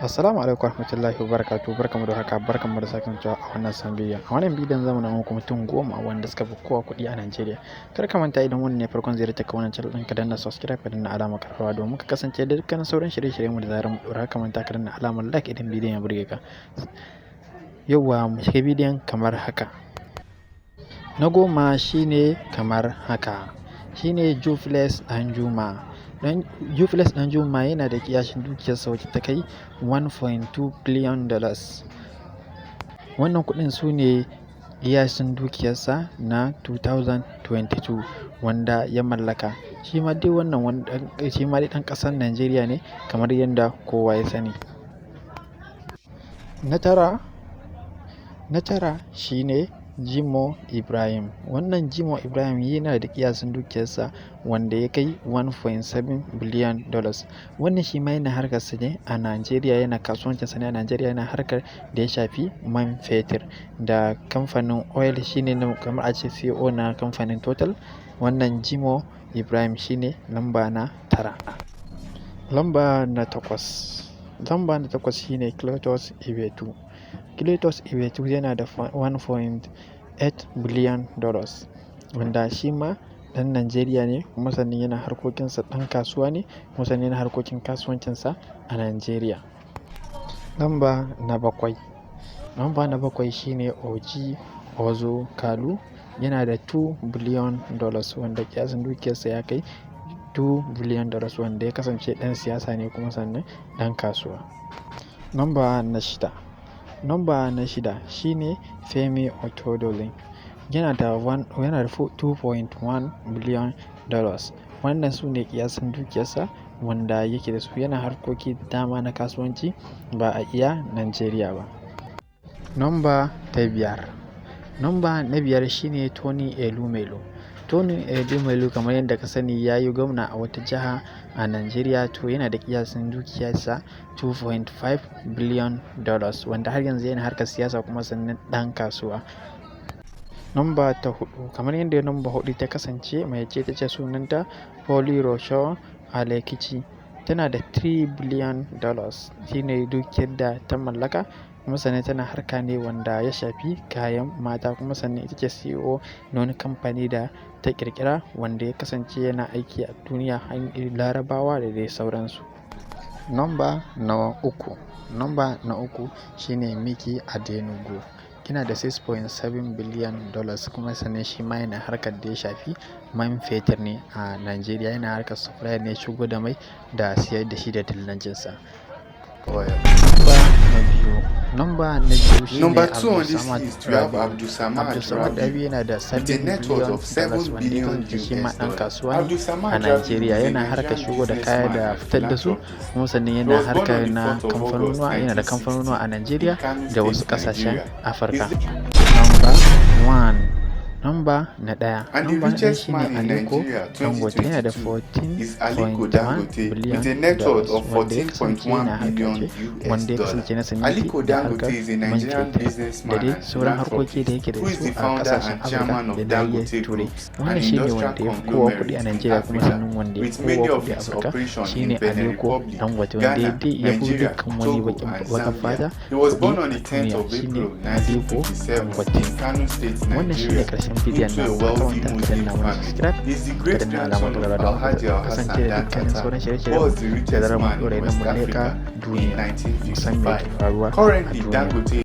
Assalamu alaikum warahmatullahi wabarakatuh. Barkanmu da haka, barkanmu da sake kasancewa a wannan sabon bidiyon. A wannan bidiyon zamu nuna muku mutum 10 wanda suka fi kowa kuɗi a Najeriya. Kar ka manta, idan wannan ne farkon ziyartar ka wannan channel ɗin, ka danna subscribe, ka danna alamar ƙararrawa domin ka kasance da dukkanin sauran shirye-shiryen mu da zarar mu ɗora. Ka manta ka danna alamar like idan bidiyon ya burge ka. Yauwa, mu shiga bidiyon kamar haka. Na 10 shine kamar haka. Shine Jupilex Danjuma. Dan Jupilex Danjuma yana da kiyashin dukiyarsa wacce ta kai $1.2 billion. Wannan kuɗin su ne kiyashin dukiyarsa na 2022 wanda ya mallaka. Shi ma dai wannan shi ma dai ɗan ƙasar Najeriya ne kamar yadda kowa ya sani. Na tara shine Jimoh Ibrahim. Wannan Jimoh Ibrahim yana da kiyasin dukiyarsa wanda ya kai $1.7 billion. Wannan shi ma yana harkar sa ne a Najeriya, yana kasuwancinsa ne a Najeriya, yana harkar da ya shafi man fetur da kamfanin oil, shine kamar a ce CEO na kamfanin Total. Wannan Jimoh Ibrahim shine lamba na 9. Lamba na 8. Lamba na 8 shine Cletus Ibetu. Cletus Ibetu yana da $1.8 billion, wanda shi ma ɗan Najeriya ne, kuma sannan yana harkokinsa, ɗan kasuwa ne, kuma sannan yana harkokin kasuwancinsa a Najeriya. Lamba na 7. Lamba na 7 shine Orji Uzor Kalu. Yana da $2 billion, wanda kiyasin dukiyarsa ya kai $2 billion, wanda ya kasance ɗan siyasa ne kuma sannan ɗan kasuwa. Lamba na 6. Lamba na 6 shine Femi Otedola. Yana da $2.1 billion. Wannan su ne kiyasin dukiyarsa wanda yake da su. Yana harkoki da dama na kasuwanci ba a iya Najeriya ba. Lamba ta 5. Lamba na 5 shine Tony Elumelu. Tony Elumelu, kamar yadda ka sani, ya yi gwamna a wata jiha a Najeriya. To, yana da kiyasin dukiyarsa $2.5 billion, wanda har yanzu yana harkar siyasa kuma sannan ɗan kasuwa. Lamba ta 4, kamar yadda lamba 4 ta kasance, mai ce ta ce sunanta Folorunsho Adekanbi. Tana da $3 billion, shine dukiyar da ta mallaka, kuma sannan tana harka ne wanda ya shafi kayan mata, kuma sannan ita ce CEO na wani kamfani da ta ƙirƙira wanda ya kasance yana aiki a duniya, Larabawa da dai sauransu. Lamba na 3. Lamba na 3 shine Mike Adenuga. Yana da $6.7 billion, kuma sannan shi ma yana harkar da ya shafi man fetur ne a Najeriya. Yana harkar supply ne, shigo da mai da siyar da shi da dillancinsa. Lamba na 2. Lamba na 2 shine Number two on this Abdulsamad list, we have Rabiu. Abdulsamad Abdulsamad Rabiu Rabiu yana da with a 7 net worth billion of 7 dollars, wanda ya billion kasance shi ma US ɗan dollars. kasuwa ne a Abdulsamad Rabiu Najeriya. is a Yana harkar Nigerian shigo da kaya businessman da and fitar da su, philanthropist. kuma sannan He yana was born harkar on the na 4th of August kamfanonuwa, yana da kamfanonuwa 1960 a in Najeriya Kano da wasu State, ƙasashen Nigeria. Afirka. He's the Number one. Lamba na 1. And the Lamba na 1 richest shine man in Aliko Nigeria Dangote. Yana da 2022 is Aliko 14.1 Dangote with billion a net worth dollars, of wanda ya kasance 14.1 yana harka billion ce US wanda ya dollar. kasance na siminti Aliko da harkar Dangote is a man Nigerian fetur da businessman dai and sauran harkoki da philanthropist yake da who is su the a founder ƙasashen and Afirka chairman of da nahiyar Dangote Turai. Group, an Wannan shine industrial wanda ya fi kowa kuɗi a conglomerate in Najeriya, kuma Africa sannan wanda ya with fi many kowa of kuɗi a its Afirka operations in shine Benin Aliko Republic, Dangote, wanda ya Ghana, dai ya fi Nigeria, dukkan wani Togo, baƙin and baƙar Zambia. fata He was kuɗi born on a the 10th duniya of shine April Aliko 1957 Dangote. in Kano State, Wannan shine Nigeria, ƙarshen bidiyon into a nan. Kar ka wealthy manta ka Muslim danna mana family. subscribe, He is the ka great danna alamar grandson of ƙararrawa domin Alhaji ka kasance Alhassan da dukkanin Dantata, sauran who shirye-shiryen was the da richest zarar mun man ɗora in idan West mun leƙa Africa in duniya, mu san me ke 1955. faruwa a Currently, duniya. Dangote